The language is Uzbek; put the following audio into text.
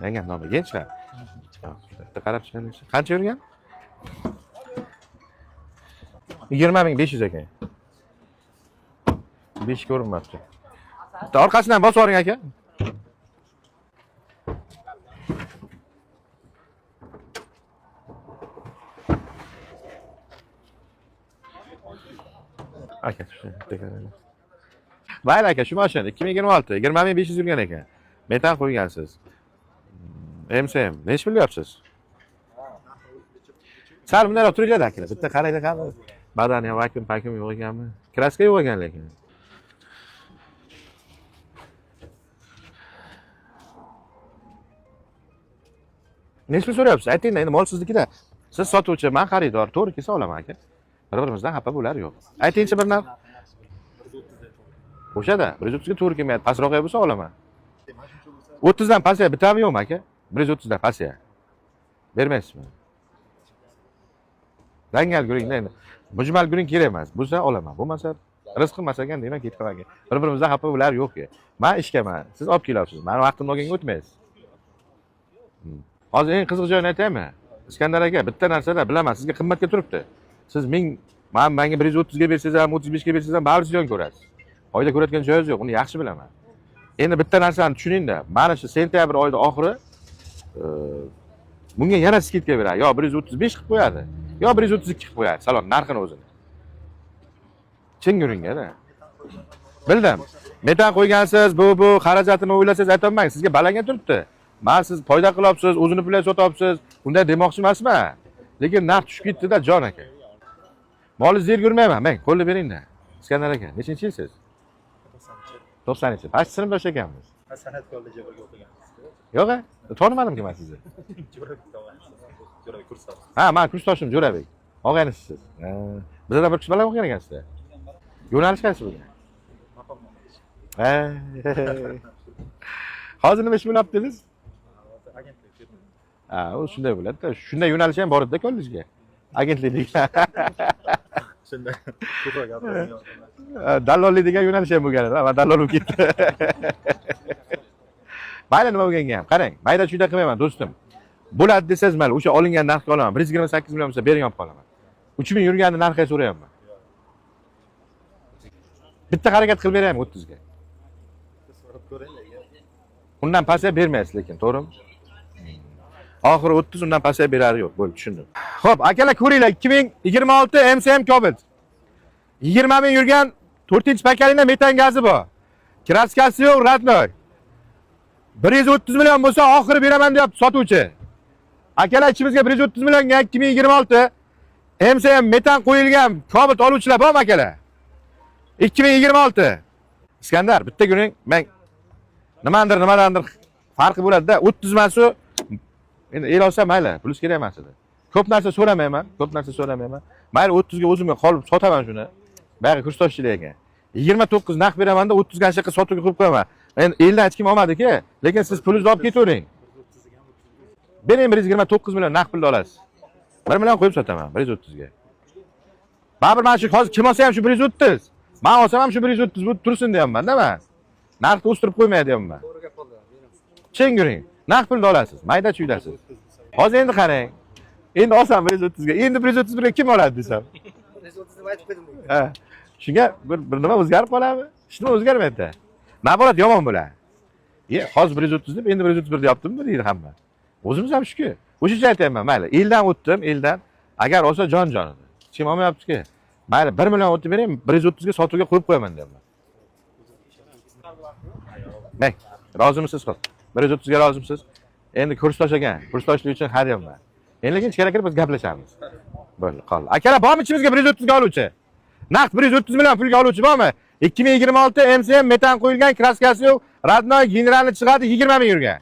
Yangam nomi keyin chiqadi. Bitta qarab chiqaylik. Qancha yurgan? 20 500 ekan. 5 ko'rinmabdi. Bitta orqasidan bosib yuboring, aka. Aka, shu bitta qarang. Mayli aka, shu mashina 2026, 20 500 yurgan ekan. Metan qo'ygansiz. MCM, nechi pul deyapsiz? Sal bundaroq turinglar akalar. Bitta qaranglar, qani. Badani ham vakuum pakum yo'q ekanmi? Краска yo'q ekan lekin. Nechi pul so'rayapsiz? Aytingda, endi mol siznikida. Siz sotuvchi, men xaridor. To'g'ri kelsa olaman aka. Bir-birimizdan xafa bo'lar yo'q. Aytingchi bir narx. O'shada 130 ga to'g'ri kelmayapti. Pastroq bo'lsa olaman. 30 dan pastga bitami yo'qmi aka? 130 dan pastga. Bermaysizmi? Dangal guringda endi. Mujmal guring kerak emas. Bo'lsa olaman, bo'lmasa rizq qilmas ekan deyman, ketib qolaman. Bir-birimizdan xafa bo'lar yo'q. Men ishgaman, siz olib kelyapsiz. Mani vaqtimni olganga o'tmaysiz. Hozir eng qiziq joyini aytaymi? Iskandar aka, bitta narsada bilaman, sizga qimmatga turibdi. Siz ming, man menga 130 ga bersangiz ham, 35 ga bersangiz ham baribir ziyon ko'rasiz. Foyda ko'rayotgan joyingiz yo'q, uni yaxshi bilaman. Endi bitta narsani tushuningda, mana shu sentyabr oyida oxiri bunga yana скидка beradi. Yo 135 qilib qo'yadi, yo 132 qilib qo'yadi salon narxini o'zini. Chin guringga-da. Bildim. Metan qo'ygansiz, bu xarajatini o'ylasangiz aytolmang, sizga balanga turibdi. Man siz foyda qilyapsiz, o'zini pulga sotyapsiz, unday demoqchi emasman. Lekin narx tushib ketdi-da, jon aka. Molingizni yerga urmayman, mang, qo'lni beringda. Iskandar aka, nechinchi yilsiz? 90-chi. Qaysi sinfdosh ekanmiz? San'at kollejiga birga o'qiganmiz. Yo'q, a? Tanimadimki man sizni. Jo'rabek tog'amiz. Jo'rabek kursdosh. Ha, man kursdoshim Jo'rabek. Og'aynisisiz. Ha, bizlardan bir kishi bilan o'qigan ekansizda. Yo'nalish qaysi bo'lgan? Ha. Hozir nima ish bo'lyapti dedingiz? Agentlik firma. Ha, u shunday bo'ladi-da. Shunday yo'nalish ham bor edi kollejga. Agentlik degan. Shunday. Ko'proq gapiradigan. Dallollik degan yo'nalish ham bo'lgan edi. Man dallol bo'lib ketdi. Mayli, nima bo'lganga ham. Qarang, mayda chuyda qilmayman, do'stim. Bo'ladi desangiz mayli, o'sha olingan narxga olaman. 128 million bo'lsa bering, olib qolaman. 3000 yurganni narxiga so'rayapman. Bitta harakat qilib beraymi 30 ga? So'rab ko'ringlar. Undan pastga bermaysiz lekin, to'g'rimi? Oxiri 30, undan pastga berari yo'q. Bo'ldi, tushundim. Xo'p, akalar ko'ringlar, 2026 MCM Cobalt. 20 ming yurgan 4-поколение metan gazi bor. Краска si yo'q, родной. 130 million bo'lsa oxiri beraman deyapti sotuvchi. Akalar, ichimizga 130 millionga 2026 MCM metan qo'yilgan Cobalt oluvchilar bormi, akalar? 2026. Iskandar, bitta guring, men nimadir nimadandir farqi bo'ladi-da. 30 emasu endi el olsa mayli, pulisi kerak emas edi. Ko'p narsa so'ramayman, ko'p narsa so'ramayman. Mayli, 30 ga o'zimga qolib sotaman shuni. Boyagi kursdoshchilik ekan. 29 narx beramanda 30 ga shunaqa sotuvga qo'yib qo'yaman. Endi eldan hech kim olmadi-ki, lekin siz pulingizni olib ketavering. Bering, 129 million naqd pulni olasiz. 1 million qo'yib sotaman 130 ga. Baribir mana shu hozir kim olsa ham shu 130. Men olsam ham shu 130 bu tursin deyapman-da men. Narxni o'stirib qo'ymay deyapman. To'g'ri gap bo'ldi. Chin guring. Naqd pulni olasiz, mayda chuydasiz. Hozir endi qarang. Endi olsam 130 ga, endi 131 ga kim oladi desam. 130 deb aytib qo'ydim. Ha. Shunga bir nima o'zgarib qoladimi? Hech nima o'zgarmaydi. Наоборот yomon bo'ladi. E, hozir 130 deb, endi 131 deyaptimi deydi hamma. O'zimiz ham shuku. O'sha uchun aytyapman, mayli, eldan o'tdim, eldan. Agar olsa jon jonida. Hech kim olmayapti-ki. Mayli, 1 million o'tib bering, 130 ga sotuvga qo'yib qo'yaman deyapman. Mek, rozimisiz qiz? 130 ga rozimisiz? Endi kursdosh ekan, kursdoshlik uchun ha deyapman. Endi lekin ichkari kirib biz gaplashamiz. Bo'ldi, qoldi. Akalar, bormi ichimizga 130 ga oluvchi? Naqd 130 million pulga oluvchi bormi? 2026 MCM metan qo'yilgan, краска si yo'q, родной, генеральный chiqadi, 20 ming yurgan.